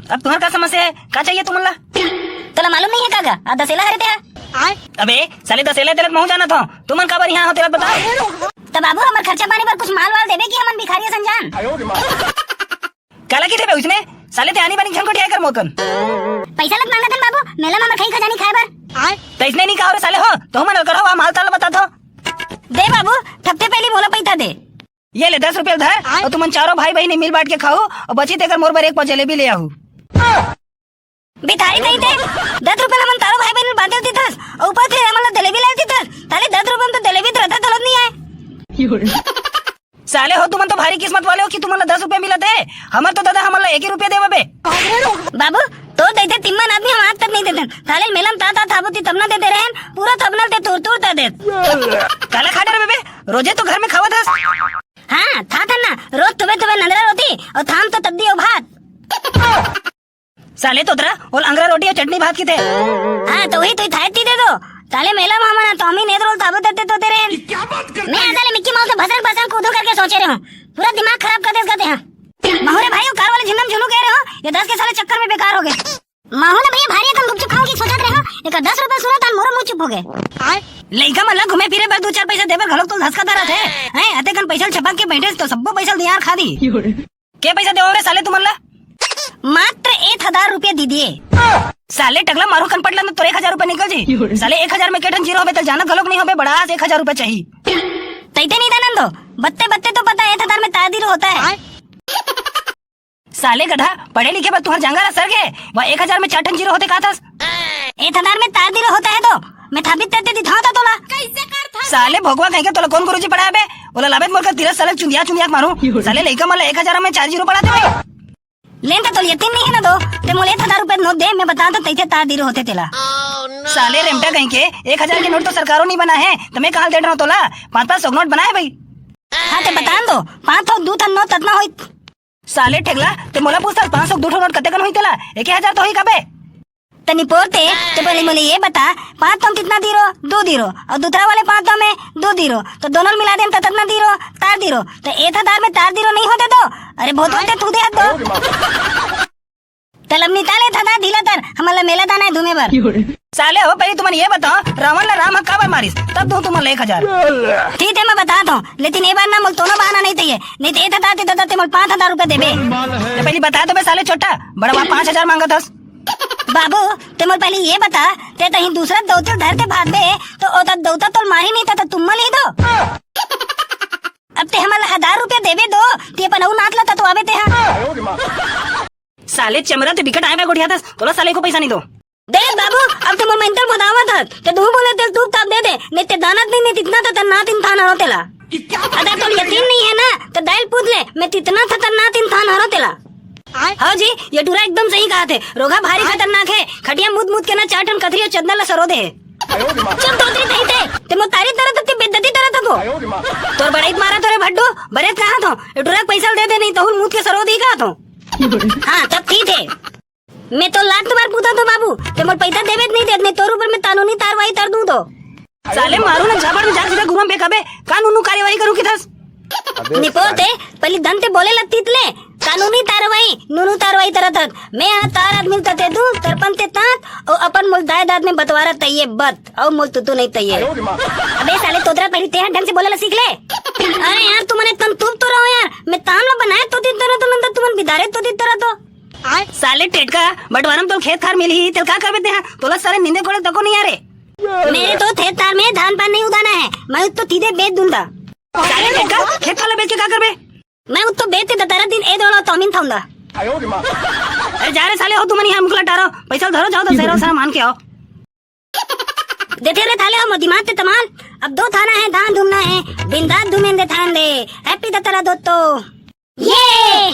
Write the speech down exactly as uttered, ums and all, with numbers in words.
अब तुम्हार का समस्या है, का चाहिए तुमन ला? तोला मालूम नहीं है का गा? आ दसेला हरे ते हा। अबे साले, दसेला तेला महूं जानत हो, तुमन काबर यहाँ हो तेला बताओ। त बाबू, हमर खर्चा पानी बर कुछ माल वाल देबे कि हमन भिखारी असन जान? काला की देबे उसने? साले ते आनी बानी झन गोठिया कर मोकन। पैसा लत मांगत हन बाबू, मेला में हमर खई खजानी खाए बर। त इसने नहीं कहो रे साले हो, तो हमन कर हो, माल ताल बता दो। दे बाबू, थपते पहली मोला पैसा दे। ये ले दस रुपया धर, और तुमन चारों भाई बहिनी मिल बांट के खाओ, और बची तेकर मोर बर एक पाव जलेबी ले आहू। भिखारी कहीं ते, दस रुपया हमन चारों भाई बहिनी बांटे देथस, और ऊपर से हमन ला जलेबी ला देथस, ताले दस रुपया में तो जलेबी तो रहता तलब नहीं आए। साले हो, तुमन तो भारी किस्मत वाले हो कि तुमन ला दस रुपया मिलत हे। हमर तो दादा हमन ला एक ही रुपया देवे बे। बाबू, तो देते तिम्मन आदमी हम आज तक नहीं देते। साले मेला में ता ता थाबो ती तब ना देते रहन, पूरा थबनल ते तोड़ तोड़ ता देत। काला खा डर बे, रोजे तो घर में खावत हस। हाँ, था था ना, रोज तुबे तुबे नंदरा रोटी और थाम तो तद्दी और भात। साले तोतरा, ओल अंगरा रोटी और चटनी भात की थे। हाँ, तो वही तो थायती दे दो। साले मेला में हमन तो हम ही नेत्र ओल ताबत देते तो तेरे। मैं साले मिक्की माउस से भसर भसर कूदू करके सोचे रहे हूँ। पूरा दिमाग खराब कर देस कहते हैं। महू रे भाई, वो कार वाले झिन्नम झुनू कह रहे हो, ये दस के साले चक्कर में बेकार हो गए। महू ने भैया भारी कम गुपचुप खाऊं की सोचत रहे हो, एक दस रुपए सुनो तान मोरो मुंह चुप हो गए। लइका मन ला घूमे फिरे बर दू चार पैसा देबर घलोक तो धसका धरत है। हैं, अतेकन पैसा छपा के बैठे तो सब्बो पैसा दियार खा दी। के पैसा देवो रे साले तुमन ला? मात्र एक हजार रुपया दे दिए। साले टकला मारू कनपट ला न तोर एक हजार रुपया निकल जी। साले एक हजार में के ठन जीरो होबे त जानत घलोक नहीं होबे, बड़ा आज एक हजार रुपया चाही। तैते नहीं दानन दो, बत्ते बत्ते तो पता है एक हजार में तार जीरो होता है। साले गधा, पढ़े लिखे बर तुहर जांगर असर गे, वह एक हजार में चार ठन जीरो होते का थस? एक हजार में तार जीरो होता है तो मैं थापित करते दिखाओ था तोला। कैसे कर था? साले भोगवा कहीं के तोला कौन गुरुजी पढ़ाया बे? ओला लाबे त मोर कर तीरथ साले चुंदिया चुंदिया के मारू। साले लइका मन ला एक हजार में चार जीरो पढ़ाते भाई। लेन त तोल यकीन नहीं है ना दो, ते मोल एक हजार रुपए नोट दे, मैं बता तो तैते तार जीरो होते तेला। साले रेमटा कहीं के, एक हजार के नोट तो सरकारों नहीं बना है, तो मैं कहाँ दे रहा हूँ तोला? पाँच पाँच सौ नोट बनाए भाई। हाँ ते बता दो, पाँच सौ दू ठन नोट ततना होई। साले ठेगला, ते मोला पूछता पाँच सौ दू ठो नोट कतेकन होई तेला? एक हजार तो होई काबे? तनी पोरते, ते पहले मोले ये बता, पाँच ठो कितना दीरो? दो दीरो। और दूसरा वाले पाँच ठो में दो दीरो। तो दोनों मिला देम त कितना दीरो? तार दीरो। तो एक हजार में तार दीरो नहीं होते तो? अरे बहुत होते तू दे हद दो। तलब निकाले था दा ढीला तर, हमला मेला दाना है धूमे बर। साले हो, पहले तुमन ये बताओ, रावण ला राम ह काबर मारिस? तब दो तुमन ला एक हजार। ठीक है, मैं बता दो, लेकिन ये बार ना मोल तोनो बहाना नहीं चाहिए, नहीं तो एक हजार दे देता, ते मोल पाँच हजार रुपया देबे। ते पहले बता दो बे साले छोटा, बड़वा पाँच हजार मांगत हस। बाबू, ते मोल पहले ये बता, ते तही दूसरा दौतर धर के भागबे, तो ओता दौतर तोल मारी नहीं था, तो तुम मल ही दो। अब ते हमला हजार रुपया देबे दो, ते अपन अउ नाच ला ततवाबे ते हा। साले चमरा ते बिकट आए बे गोठियाथस, तोला साले को पैसा नहीं दो। देख बाबू, अब ते मोर मेंटल बतावत हस, ते तू बोले तेल तू तब दे दे, नहीं ते दानत नहीं, नहीं तितना तो तेल ना तीन थान हरो तेला। अगर तोल यकीन नहीं है ना, तो दाइल पूछ ले, मैं तितना खतरनाक तीन थान हरो तेला। हाँ जी, ये टूरा एकदम सही कहा थे, रोगा भारी खतरनाक है, खटिया मुद मुद के ना चार ठन कथरी और चंदन ला सरो दे है। चुप तोतरी थई ते, ते मोर तारीफ तरत हस, ते बेइज्जती तरत हस तो। तोर बड़ाई मारा तोरे भड्डू, बरे कहा थो, ये टूरा पैसा दे दे नहीं तो हुल मुद के सरो दी कहा थो। हाँ, तब ठीक है। मैं तो लात मार पूछा तो बाबू, ते मोर पैसा देबे नहीं देत, मैं तोर ऊपर में कानूनी कार्रवाई कर दूं तो। साले मारू ना झापड़ में जा सीधा गुरुआ में फेंकाबे, कानूनी कार्रवाई करू की थस। निपोर ते, पहली धन ते बोले लगती तले, कानूनी कार्रवाई, नूनू कार्रवाई तरत हस। मैं हाँ तार आदमी तते दूं, तरपन ते तात, और अपन मोल दायदाद में बंटवारा तइये बत, और मोल तुतु नहीं तइये। अबे साले तोतरा पहली ते हाँ ढंग से बोले ला सीख ले। अरे यार, तुमन एकदम तुप तो रहो यार, मैं ताम ला बनाए तो दिन तरह तो नंदर तुमन बिदारे तो दिन तरह तो। साले टेटका, बंटवारा में तोल खेत खार मिलही, तेल का करबे ते हा? तोला साले निंदे कोड़े तको नहीं आ रे। मेरे तो खेत खार में धान पान नहीं उगाना है, मैं तो सीधे बेच दूंगा। साले टेटका, खेत खार ला बेच के का करबे? मैं उत्तो बेच के दतारा दिन ए दोड़ो तोमिन थाउंगा। अरे जा रे साले हो, तुमन यहाँ मुकला टारो, पैसा धरो जाओ तो सारा मान के आओ। देखे रे थाले हो, मोर दिमाग ते तमाल, अब दो थाना है, धान धूमना है, बिंदास धूमेन दे थान दे, हैप्पी दतारा दोस्तों। ये